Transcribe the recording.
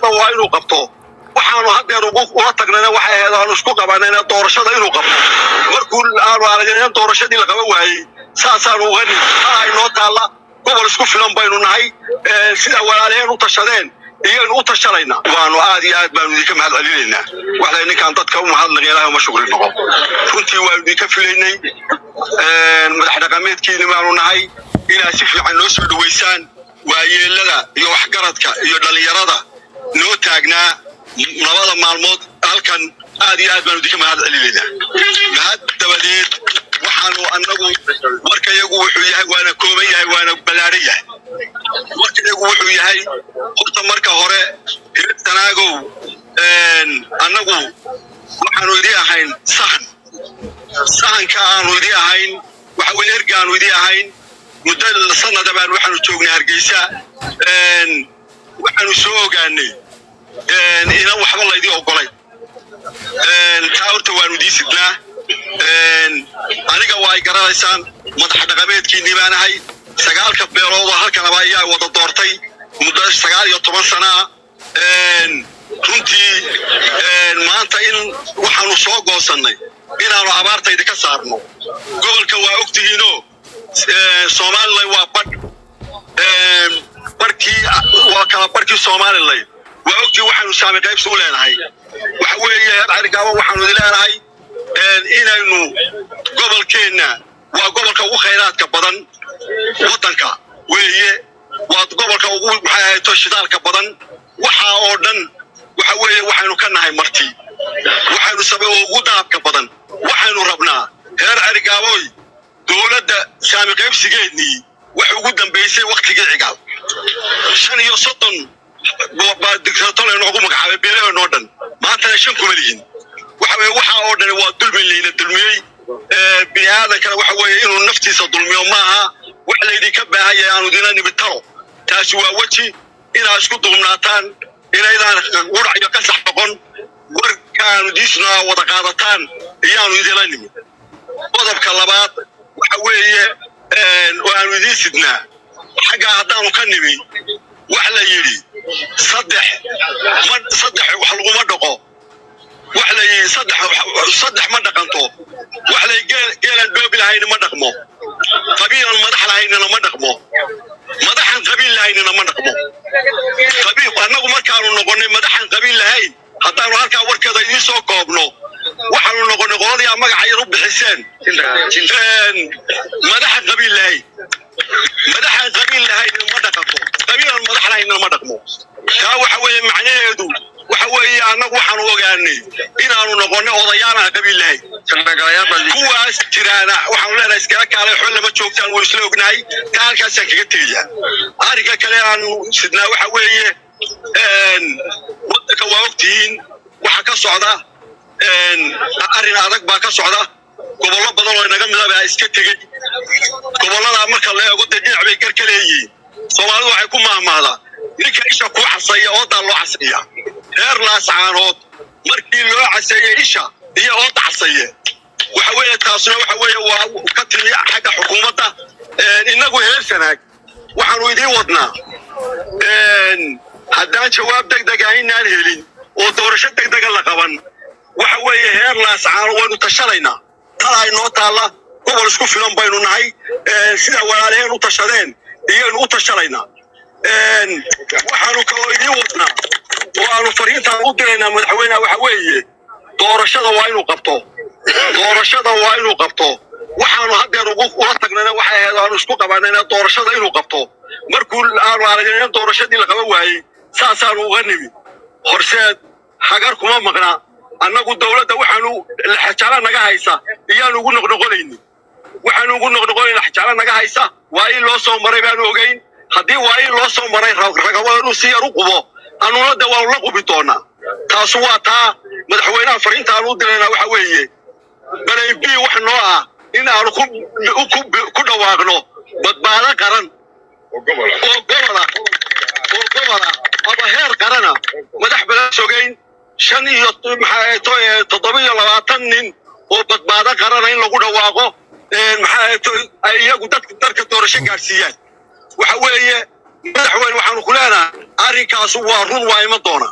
Doorashada waa inuu qabto. Waxaanu haddeer ula tagnayna waxay ahayd aanu isku qabanayna doorashada inuu qabto. Markuu aanu aragnay in doorashadii la qaban waayey, saasaanu uga nimi. Taa inoo taalla, gobol isku filan baynu nahay. Sida walaalaheen u tashadeen iyaynu u tashanaynaa. Waanu aad iyo aad baanu idinka mahad celinaynaa. Waxlay ninkaan dadka u mahadnaqay, Ilaahay uma shukri noqo. Runtii waanu idinka filaynay, madax dhaqameedkiina baanu nahay, inaad si fiican noo soo dhaweysaan. Waayeelada iyo waxgaradka iyo dhallinyarada noo taagnaa labada maalmood halkan, aad iyo aad baanu idinka mahad celinaynaa. Mahad dabadeed, waxaanu annagu warkayagu wuxuu yahay, waana kooban yahay, waana ballaaran yahay. Warkayagu wuxuu yahay, horta marka hore, reer Sanaagow, annagu waxaanu idii ahayn sahan. Sahanka aanu idii ahayn waxa weye ergaanu idii ahayn. Muddo sanada baan waxaanu joognay Hargeysa. Waxaanu soo ogaanay inaan waxba laydii ogolay. Taa horta waanu idii sidnaa. Aniga waa ay garanaysaan, madax dhaqameedkiinii baan ahay. Sagaalka beelood oo halkanaba ayaa wada doortay muddo 19 sanaa. Runtii maanta in waxaanu soo goosannay inaanu abaarta idinka saarno gobolka. Waa ogtihiinoo Somaliland waa badh, barkii waa kala barkii Somaliland. Waa ogtihiin waxaanu saami qaybsi u leenahay. Waxa weeye, reer Carigaabo, waxaanu idin leenahay inaynu gobolkeenna, waa gobolka ugu khayraadka badan waddanka weeye, waa gobolka ugu, maxay ahayto, shidaalka badan. Waxa oo dhan waxa weeye waxaynu ka nahay marti. Waxaynu sabe oo ugu dahabka badan. Waxaynu rabnaa, reer Cerigaaboy, dowladda saami qaybsigeennii wax ugu dambaysay waktigii Cigaal, 35 baa dictator noogu magacaabay beelaheenoo dhan. Maantana 5 kuma lihin. Waxa weeye, waxa oo dhan waa dulmi layna dulmiyey. Bini aadankana waxa weeye inuu naftiisa dulmiyo maaha. Wax laydinka baahan yahay aanu idina nimid talo. Taasi waa weji inaad isku duubnaataan, inaydaan qurac iyo qasax noqon, warkaanu diisna wada qaadataan iyaanu idinla nimid. Qodobka labaad waxa weeye waanu idiin sidnaa, xaggaa haddaanu ka nimi, wax la yidhi saddex ma saddex wax laguma dhaqo. Wax la yidhi saddex ma dhaqanto. Wax la geel geelaan dhoobi lahayna ma dhaqmo, qabiilan madax lahaynana ma dhaqmo, madaxan qabiil lahaynana ma dhaqmo. Qabiil annagu markaanu noqonnay madaxan qabiil lahayn, haddaanu halkaa warkeeda idiin soo koobno, waxaanu noqonnay qoladii aa magaca yar u bixiseen madaxan qabiil lahayn. Madaxan qabiil lahayn ma dhaqanto, qabiilan madax lahaynna ma dhaqmo. Taa waxa weeye macnaheedu waxa weeye, annagu waxaanu ogaanay inaanu noqonnay odayaal aan qabiil lahayn. Kuwaas jiraana waxaanu leenahay iskala kaalay, xol lama joogtaan, waynu isla ognahay. Taa halkaasaan kaga tegayaa. Arrinka kale aanu sidnaa waxa weeye, waddanka waa ogtihiin waxa ka socda. Arrin adag baa ka socda. Gobollo badan oo inaga mida baa iska tegey. Gobolladaa marka la eego, dee dhinac bay gar ka leeyihiin. Soomaalidu waxay ku mahmahdaa, ninka isha kuu casaya oodaa loo caseeya. Reer Laascaanood markii loo caseeyey isha iyo ooda casaye, waxa weeye taasuna waxa weeye waa ka timi xagga xukuumadda. Innagu heer Sanaag waxaanu idiin wadnaa, haddaan jawaab deg deg ah inaan helin oo doorasho deg dega la qaban, waxa weeye heer Laascaano waynu tashanaynaa. Talaa inoo taalla, gobol isku filan baynu nahay. Sida walaalaheen u tashadeen iyaynu u tashanaynaa. Waxaanu kaloo idiin wadnaa oo aanu fariintaan u diraynaa madaxweyneha, waxa weeye doorashada waa inuu qabto. Doorashada waa inuu qabto. Waxaanu haddeer ula tagnayna waxay ahayd aanu isku qabanayna doorashada inuu qabto. Markuu aanu aragnay in doorashadii la qaban waayey, saasaanu uga nimi. Horseed hagar kuma maqna. Annagu dowladda waxaanu laxajala naga haysa iyaanu ugu noqnoqonayni. Waxaanu ugu noqnoqonayn laxajala naga haysa waa in loo soo maray baanu ogeyn. Haddii waa in loo soo maray ragabo inuu si yar u qubo, anuna de waanu la qubi doonaa. Taasu waa taa. Madaxweynaha fariinta aanu u diraynaa waxa weeye, balay b wax noo ah in aanu ku dhawaaqno badbaado qaran oo gobol ah, oo gobol ah ama heer qarana. Madax badan sogayn shan iyo maxaa 27 nin oo badbaado qarana in lagu dhawaaqo, maxaa ay iyagu dadka doorasho gaadhsiiyaan. Waxa weeye Madaxweyne, waxaanu ku leenahay arrinkaasu waa run, waa iman doona.